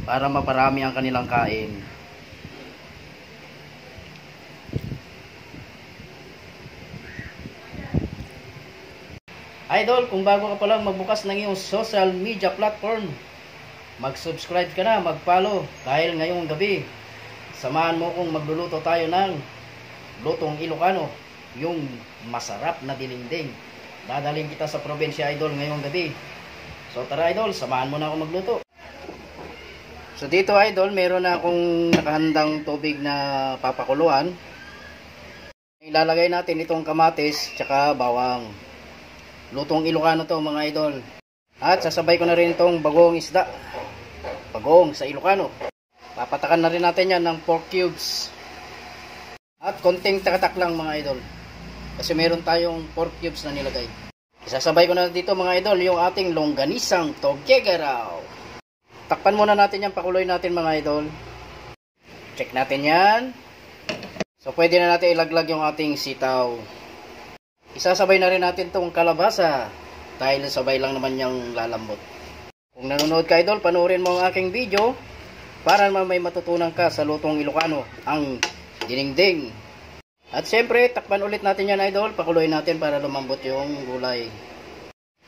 para maparami ang kanilang kain. Idol, kung bago ka pa lang magbukas ng iyong social media platform, mag-subscribe ka na, mag-follow, dahil ngayong gabi samahan mo kung magluluto tayo ng lutong Ilocano, yung masarap na dinding. Dadalhin kita sa probinsya, idol, ngayong gabi. So tara, idol, samahan mo na ako magluto. So dito, idol, meron na akong nakahandang tubig na papakuluan. Ilalagay natin itong kamatis tsaka bawang. Lutong Ilocano to, mga idol. At sasabay ko na rin itong bagong isda. Bagong sa Ilocano. Papatakan na rin natin yan ng pork cubes. At konting takatak lang, mga idol. Kasi meron tayong pork cubes na nilagay. Isasabay ko na dito, mga idol, yung ating longganisang togegaraw. Takpan muna natin yan, pakuloy natin, mga idol. Check natin yan. So pwede na natin ilaglag yung ating sitaw. Isasabay na rin natin tong kalabasa dahil sabay lang naman niyang lalambot. Kung nanonood ka, idol, panoorin mo ang aking video para naman may matutunan ka sa lutong Ilocano, ang dinengdeng. At syempre, takpan ulit natin yan, idol. Pakuloy natin para lumambot yung gulay.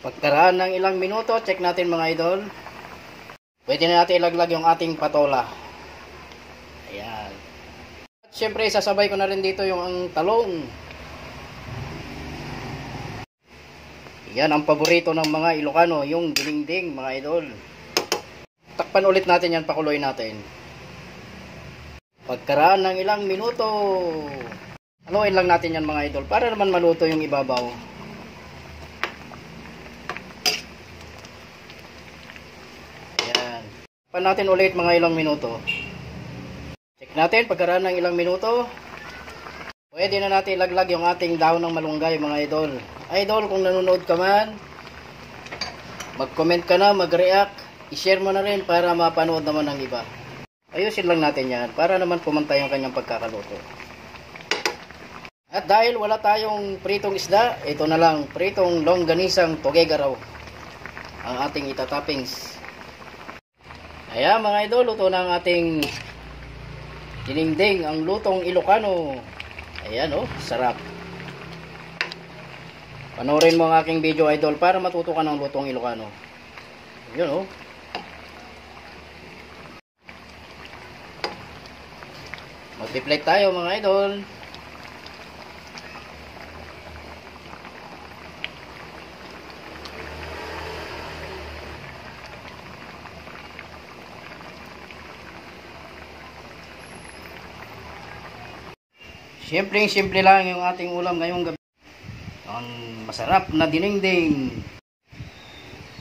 Pagkaraan ng ilang minuto, check natin, mga idol. Pwede na natin ilaglag yung ating patola. Ayan. At syempre, isasabay ko na rin dito yung talong. Yan ang paborito ng mga Ilocano, yung dinengdeng, mga idol. Takpan ulit natin yan, pakuloy natin. Pagkaraan ng ilang minuto, haluin lang natin yan, mga idol, para naman maluto yung ibabaw. Yan. Takpan natin ulit mga ilang minuto. Check natin, pagkaraan ng ilang minuto, pwede na natin ilaglag yung ating dahon ng malunggay, mga idol. Idol, kung nanonood ka man, mag-comment ka na, mag-react, i-share mo na rin para mapanood naman ng iba. Ayusin lang natin yan para naman pumantay yung kanyang pagkakaluto. At dahil wala tayong pritong isda, ito na lang, pritong longganisang togegaraw ang ating itatoppings. Ayan, mga idol, luto na ang ating dinengdeng, ang lutong Ilocano. Ayan, oh, sarap. Panoorin mo ang aking video, idol, para matuto ka ng lutong Ilocano. Yun, oh. Mag-deflate tayo, mga idol. Simple lang yung ating ulam ngayong gabi. Ang masarap na dinengdeng.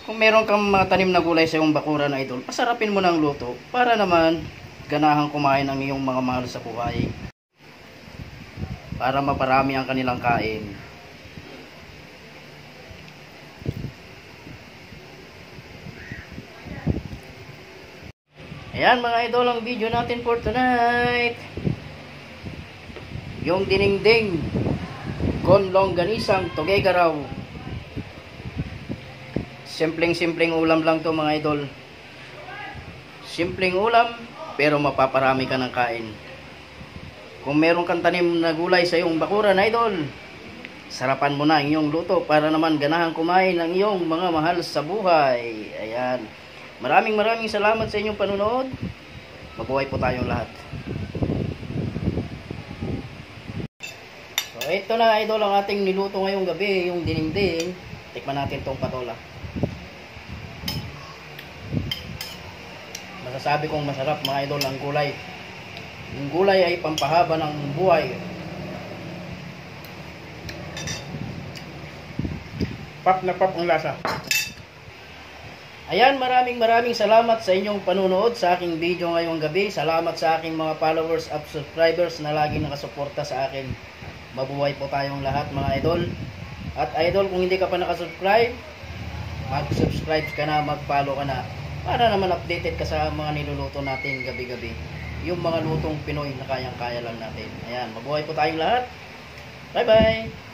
Kung meron kang mga tanim na gulay sa iyong bakuran, idol, pasarapin mo ng luto para naman ganahang kumain ang iyong mga mahal sa buhay. Para maparami ang kanilang kain. Ayan, mga idol, ang video natin for tonight. Yung dinengdeng con longganisang togegaraw. Simpleng ulam lang to, mga idol. Simpleng ulam pero mapaparami ka ng kain. Kung meron kang tanim na gulay sa iyong bakuran, idol, sarapan mo na ang iyong luto para naman ganahan kumain ang iyong mga mahal sa buhay. Ayan. Maraming salamat sa inyong panonood. Mabuhay po tayong lahat. So ito na, idol, ang ating niluto ngayong gabi, yung dinengdeng. Tikman natin tong patola. Masasabi kong masarap, mga idol, ang gulay. Yung gulay ay pampahaba ng buhay. Pop na pop ang lasa. Ayan, maraming salamat sa inyong panunood sa aking video ngayong gabi. Salamat sa aking mga followers at subscribers na laging nakasuporta sa akin. Mabuhay po tayong lahat, mga idol. At idol, kung hindi ka pa nakasubscribe, mag-subscribe ka na, mag-follow ka na, para naman updated ka sa mga niluluto natin gabi-gabi. Yung mga lutong Pinoy na kayang-kaya lang natin. Ayan, mabuhay po tayong lahat. Bye-bye!